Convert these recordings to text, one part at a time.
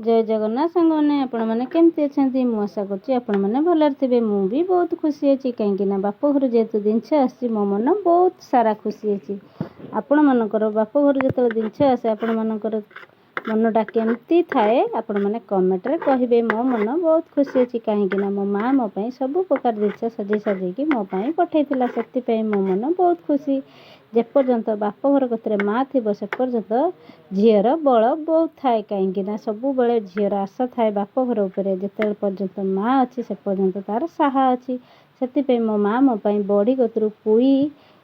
ଜୟ ଜଗନ୍ନାଥ ସାଙ୍ଗମାନେ, ଆପଣମାନେ କେମିତି ଅଛନ୍ତି? ମୁଁ ଆଶା କରୁଛି ଆପଣମାନେ ଭଲରେ ଥିବେ। ମୁଁ ବି ବହୁତ ଖୁସି ଅଛି, କାହିଁକିନା ବାପ ଘରୁ ଯେହେତୁ ଜିନିଷ ଆସିଛି ମୋ ମନ ବହୁତ ସାରା ଖୁସି ଅଛି। ଆପଣମାନଙ୍କର ବାପ ଘରୁ ଯେତେବେଳେ ଜିନିଷ ଆସେ ଆପଣମାନଙ୍କର ମନଟା କେମିତି ଥାଏ, ଆପଣମାନେ କମେଣ୍ଟରେ କହିବେ। ମୋ ମନ ବହୁତ ଖୁସି ଅଛି, କାହିଁକିନା ମୋ ମା' ମୋ ପାଇଁ ସବୁ ପ୍ରକାର ଜିନିଷ ସଜେଇ ସଜେଇକି ମୋ ପାଇଁ ପଠାଇଥିଲା। ସେଥିପାଇଁ ମୋ ମନ ବହୁତ ଖୁସି। ଯେପର୍ଯ୍ୟନ୍ତ ବାପଘର କତିରେ ମା' ଥିବ ସେପର୍ଯ୍ୟନ୍ତ ଝିଅର ବଳ ବହୁତ ଥାଏ, କାହିଁକିନା ସବୁବେଳେ ଝିଅର ଆଶା ଥାଏ ବାପଘର ଉପରେ। ଯେତେବେଳେ ପର୍ଯ୍ୟନ୍ତ ମା' ଅଛି ସେପର୍ଯ୍ୟନ୍ତ ତା'ର ସାହା ଅଛି। ସେଥିପାଇଁ ମୋ ମା' ମୋ ପାଇଁ ବଡ଼ି କତିରୁ ପୋଇ,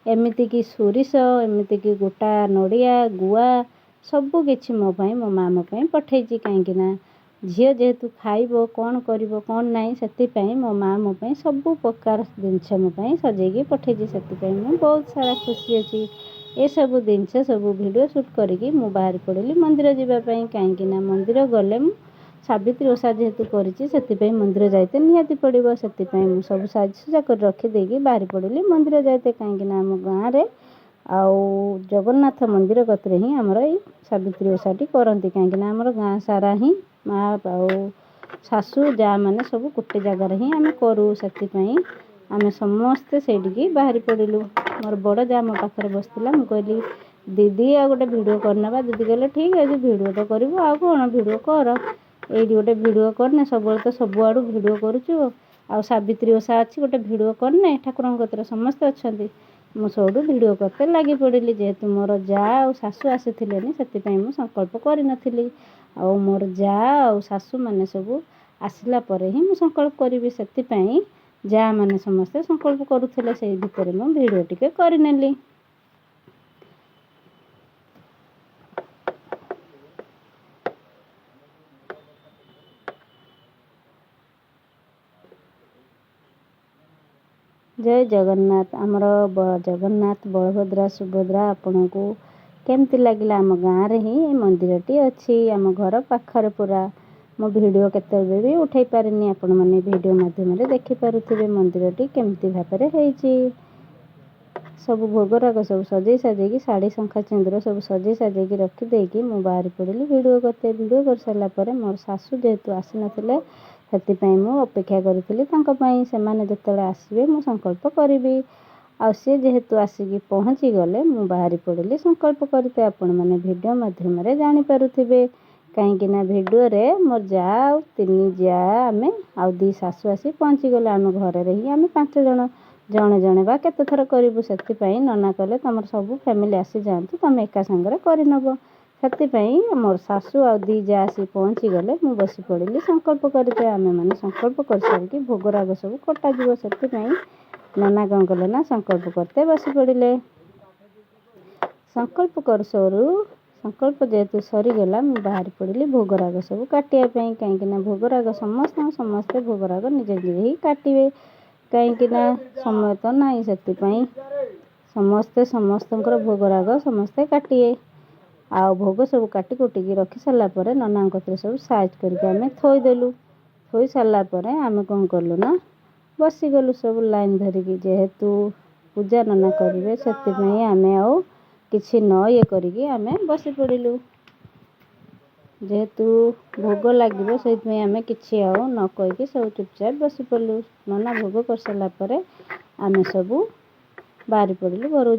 ଏମିତିକି ସୋରିଷ, ଏମିତିକି ଗୋଟା ନଡ଼ିଆ, ଗୁଆ ସବୁ କିଛି ମୋ ପାଇଁ ମୋ ମା' ମୋ ପାଇଁ ପଠେଇଛି। କାହିଁକିନା ଝିଅ ଯେହେତୁ ଖାଇବ କ'ଣ କରିବ କ'ଣ ନାହିଁ, ସେଥିପାଇଁ ମୋ ମା' ମୋ ପାଇଁ ସବୁ ପ୍ରକାର ଜିନିଷ ମୋ ପାଇଁ ସଜେଇକି ପଠେଇଛି। ସେଥିପାଇଁ ମୁଁ ବହୁତ ସାରା ଖୁସି ଅଛି। ଏସବୁ ଜିନିଷ ସବୁ ଭିଡ଼ିଓ ସୁଟ୍ କରିକି ମୁଁ ବାହାରି ପଡ଼ିଲି ମନ୍ଦିର ଯିବା ପାଇଁ, କାହିଁକିନା ମନ୍ଦିର ଗଲେ ମୁଁ ସାବିତ୍ରୀ ଓଷା ଯେହେତୁ କରିଛି ସେଥିପାଇଁ ମନ୍ଦିର ଯାଇତେ ନିହାତି ପଡ଼ିବ। ସେଥିପାଇଁ ମୁଁ ସବୁ ସାଜସଜା କରି ରଖିଦେଇକି ବାହାରି ପଡ଼ିଲି ମନ୍ଦିର ଯାଇତେ, କାହିଁକିନା ଆମ ଗାଁରେ ଆଉ ଜଗନ୍ନାଥ ମନ୍ଦିର କତିରେ ହିଁ ଆମର ଏଇ ସାବିତ୍ରୀ ଓଷାଟି କରନ୍ତି। କାହିଁକିନା ଆମର ଗାଁ ସାରା ହିଁ ମା ଆଉ ଶାଶୁ ଯାଆମାନେ ସବୁ ଗୋଟେ ଜାଗାରେ ହିଁ ଆମେ କରୁ। ସେଥିପାଇଁ ଆମେ ସମସ୍ତେ ସେଇଠିକି ବାହାରି ପଡ଼ିଲୁ। ମୋର ବଡ଼ ଯାଆ ମୋ ପାଖରେ ବସିଥିଲା। ମୁଁ କହିଲି, ଦିଦି ଆଉ ଗୋଟେ ଭିଡ଼ିଓ କରିନେବା। ଦିଦି କହିଲେ, ଠିକ୍ ଅଛି, ଭିଡ଼ିଓ ତ କରିବୁ ଆଉ କ'ଣ, ଭିଡ଼ିଓ କର। ଏଇଠି ଗୋଟେ ଭିଡ଼ିଓ କରିନେ, ସବୁବେଳେ ତ ସବୁଆଡ଼ୁ ଭିଡ଼ିଓ କରୁଛୁ, ଆଉ ସାବିତ୍ରୀ ଓଷା ଅଛି ଗୋଟେ ଭିଡ଼ିଓ କରିନେ, ଠାକୁରଙ୍କ କତିରେ ସମସ୍ତେ ଅଛନ୍ତି। ମୁଁ ସବୁଠୁ ଭିଡ଼ିଓ କରତେ ଲାଗି ପଡ଼ିଲି। ଯେହେତୁ ମୋର ଯାଆ ଆଉ ଶାଶୁ ଆସିଥିଲେନି, ସେଥିପାଇଁ ମୁଁ ସଂକଳ୍ପ କରିନଥିଲି। ଆଉ ମୋର ଯାଆ ଆଉ ଶାଶୁମାନେ ସବୁ ଆସିଲା ପରେ ହିଁ ମୁଁ ସଂକଳ୍ପ କରିବି। ସେଥିପାଇଁ ଯାଆମାନେ ସମସ୍ତେ ସଂକଳ୍ପ କରୁଥିଲେ, ସେଇ ଭିତରେ ମୁଁ ଭିଡ଼ିଓ ଟିକେ କରିନେଲି। ଜୟ ଜଗନ୍ନାଥ। ଆମର ଜଗନ୍ନାଥ, ବଳଭଦ୍ର, ସୁଭଦ୍ରା ଆପଣଙ୍କୁ କେମିତି ଲାଗିଲା? ଆମ ଗାଁରେ ହିଁ ଏ ମନ୍ଦିରଟି ଅଛି, ଆମ ଘର ପାଖରେ ପୁରା। ମୁଁ ଭିଡ଼ିଓ କେତେବେଳେ ବି ଉଠାଇ ପାରିନି, ଆପଣମାନେ ଭିଡ଼ିଓ ମାଧ୍ୟମରେ ଦେଖିପାରୁଥିବେ ମନ୍ଦିରଟି କେମିତି ଭାବରେ ହେଇଛି। ସବୁ ଭୋଗରାଗ ସବୁ ସଜେଇ ସାଜେଇକି, ଶାଢ଼ୀ, ଶଙ୍ଖା, ସିନ୍ଦୁର ସବୁ ସଜେଇ ସାଜେଇକି ରଖିଦେଇକି ମୁଁ ବାହାରି ପଡ଼ିଲି ଭିଡ଼ିଓ କରତେ। ଭିଡ଼ିଓ କରିସାରିଲା ପରେ ମୋର ଶାଶୁ ଯେହେତୁ ଆସିନଥିଲେ, ସେଥିପାଇଁ ମୁଁ ଅପେକ୍ଷା କରିଥିଲି ତାଙ୍କ ପାଇଁ। ସେମାନେ ଯେତେବେଳେ ଆସିବେ ମୁଁ ସଂକଳ୍ପ କରିବି। ଆଉ ସିଏ ଯେହେତୁ ଆସିକି ପହଞ୍ଚିଗଲେ, ମୁଁ ବାହାରି ପଡ଼ିଲି ସଂକଳ୍ପ କରିତେ। ଆପଣମାନେ ଭିଡ଼ିଓ ମାଧ୍ୟମରେ ଜାଣିପାରୁଥିବେ, କାହିଁକିନା ଭିଡ଼ିଓରେ ମୋ ଯାଆ ଆଉ ତିନି ଯାଆ ଆମେ ଆଉ ଦୁଇ ଶାଶୁ ଆସି ପହଞ୍ଚିଗଲେ। ଆମ ଘରରେ ହିଁ ଆମେ 5 ଜଣ, ଜଣେ ଜଣେ ବା କେତେ ଥର କରିବୁ? ସେଥିପାଇଁ ନନା କହିଲେ, ତୁମର ସବୁ ଫ୍ୟାମିଲି ଆସିଯାଆନ୍ତୁ, ତୁମେ ଏକା ସାଙ୍ଗରେ କରିନେବ। ସେଥିପାଇଁ ମୋର ଶାଶୁ ଆଉ ଦୁଇ ଯାଆ ଆସି ପହଞ୍ଚିଗଲେ, ମୁଁ ବସି ପଡ଼ିଲି ସଂକଳ୍ପ କରିତେ। ଆମେମାନେ ସଂକଳ୍ପ କରିସାରିକି ଭୋଗରାଗ ସବୁ କଟାଯିବ, ସେଥିପାଇଁ ନନା କ'ଣ କଲେ ନା ସଂକଳ୍ପ କରତେ ବସି ପଡ଼ିଲେ। ସଂକଳ୍ପ କରୁ ସରୁ ସଂକଳ୍ପ ଯେହେତୁ ସରିଗଲା, ମୁଁ ବାହାରି ପଡ଼ିଲି ଭୋଗରାଗ ସବୁ କାଟିବା ପାଇଁ, କାହିଁକିନା ଭୋଗରାଗ ସମସ୍ତଙ୍କ ସମସ୍ତେ ଭୋଗରାଗ ନିଜେ ନିଜେ ହିଁ କାଟିବେ, କାହିଁକିନା ସମୟ ତ ନାହିଁ। ସେଥିପାଇଁ ସମସ୍ତେ ସମସ୍ତଙ୍କର ଭୋଗରାଗ ସମସ୍ତେ କାଟିବେ। ଆଉ ଭୋଗ ସବୁ କାଟି କୁଟିକି ରଖି ସାରିଲା ପରେ ନନାଙ୍କ କତିରେ ସବୁ ସାଇଜ୍ କରିକି ଆମେ ଥୋଇଦେଲୁ। ଥୋଇ ସାରିଲା ପରେ ଆମେ କ'ଣ କଲୁ ନା ବସିଗଲୁ ସବୁ ଲାଇନ୍ ଧରିକି। ଯେହେତୁ ପୂଜା ନନା କରିବେ, ସେଥିପାଇଁ ଆମେ ଆଉ କିଛି ନ ଇଏ କରିକି ଆମେ ବସି ପଡ଼ିଲୁ। ଯେହେତୁ ଭୋଗ ଲାଗିବ, ସେଇଥିପାଇଁ ଆମେ କିଛି ଆଉ ନ କହିକି ସବୁ ଚୁପଚାପ ବସି ପଡ଼ିଲୁ। ନନା ଭୋଗ କରିସାରିଲା ପରେ ଆମେ ସବୁ ବାହାରି ପଡ଼ିଲୁ ଘରକୁ।